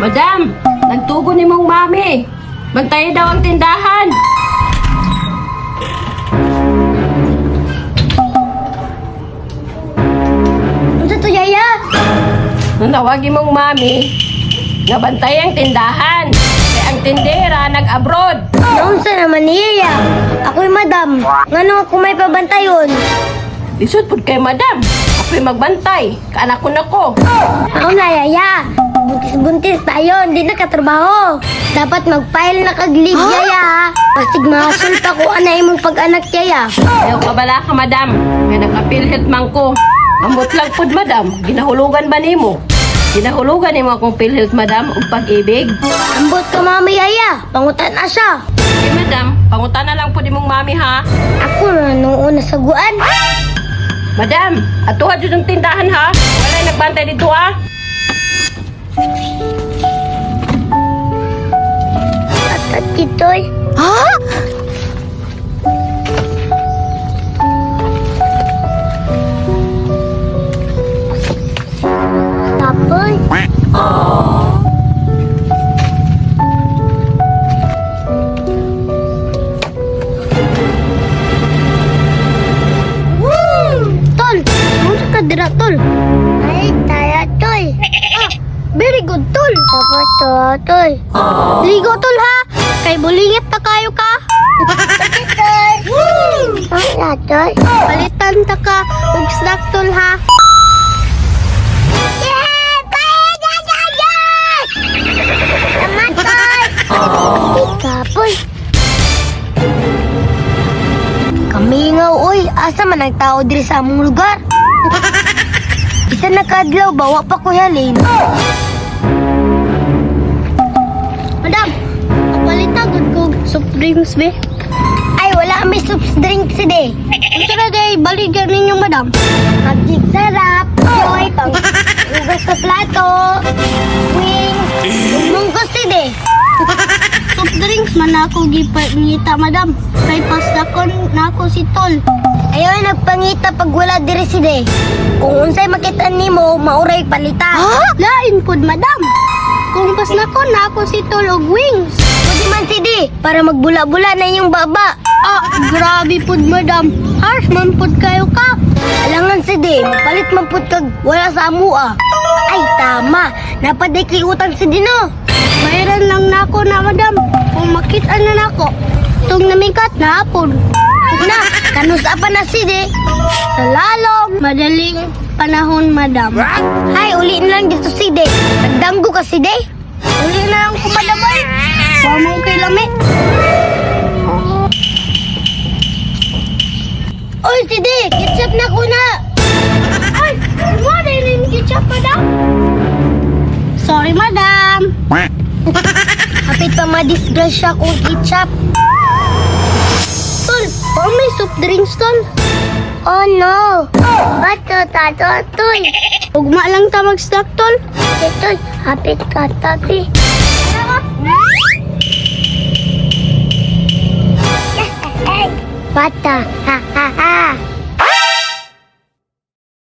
Madam, nagtugo ni mong mami. Bantayan daw ang tindahan. Unsa to, Yaya? Nanawag mong mami nga bantay ang tindahan. Kay ang tindera nag-abroad. Naunsa naman ni Yaya? Ako'y madam. Ngano ako may pabantayon? Lisod pud kay madam. Ako'y magbantay. Kaanak ko na ko. Ako na, Yaya. Buntis-buntis tayo, hindi na katrabaho. Dapat mag-file na kag leave, Yaya, ha? Basig mahasol pa ko anay imong pag-anak, Yaya. Ayaw ka bala ka, madam. Nga naka-PhilHealth man ko. Ambot lang pud, madam. Ginahulugan ba nimo? Ginahulugan nimo akong PhilHealth, madam, ug pag-ibig? Ambot ka, mami, Yaya. Pangutan na siya. Okay, madam. Pangutana lang pud imong mami, ha? Ako na nung una saguan. Madam, atuha jud ang tindahan, ha? Walay nagbantay dito, ha? At titoy. Ha? Tapos? Tol, unsa ka dira, tol? Ay, taya, tol. Ah, very good, tol. Dapat to, tol. Ligo, tol, ha? Kay bulingit na kayo ka. Sakit, tol. Wala, tol. Palitan ta ka og snack, tol, ha? Yeah! Tama, tol. Ikapoy. Kamingaw, oy. Asa man ang tao diri sa among lugar? Isa na kadlaw, bawa pa ko halin. Madam, kapalita gud ko soft drinks be. Ay, wala may soft drinks today. Unsa na day baligyan ninyo, madam? Magic sarap, joy, pang ugas sa plato, wings, munggos today. Soft drinks man ako gipangita, madam. Kay pastakon nako si Tol. Ayaw nagpangita pag wala diri si De. Kung unsay makita nimo, mauray palita. Lain pud, madam. Kung pasnakon nako si Tol og wings. Pwede man si De para magbula-bula na iyong baba. Ah, grabe pud, madam. Harsh man pud kayo ka. Alangan si De, mapalit man pud kag wala sa amua. Ay, tama. Napaday kay utang si Dino. Bayaran lang nako na, madam. Kung makita na nako, tung namikat na hapon. Na, kanus pa na si De. Sa lalong madaling panahon, madam. Ay, uli na lang dito si De. Nagdamgo ka si De. Uli na lang ko, madam, ay. Wa mo kay lami. Oy, si De, ketchup na ko na. Ay, mo rin ketchup, madam. Sorry, madam. Kapit pa madisgrasya kung ketchup. Tol, oh, may soft drinks, tol. Oh no! Bato, tato, tol. Ugma lang ta mag-snack, tol. Eh, tol, hapit ka, tabi. Bata, ha, ha, ha.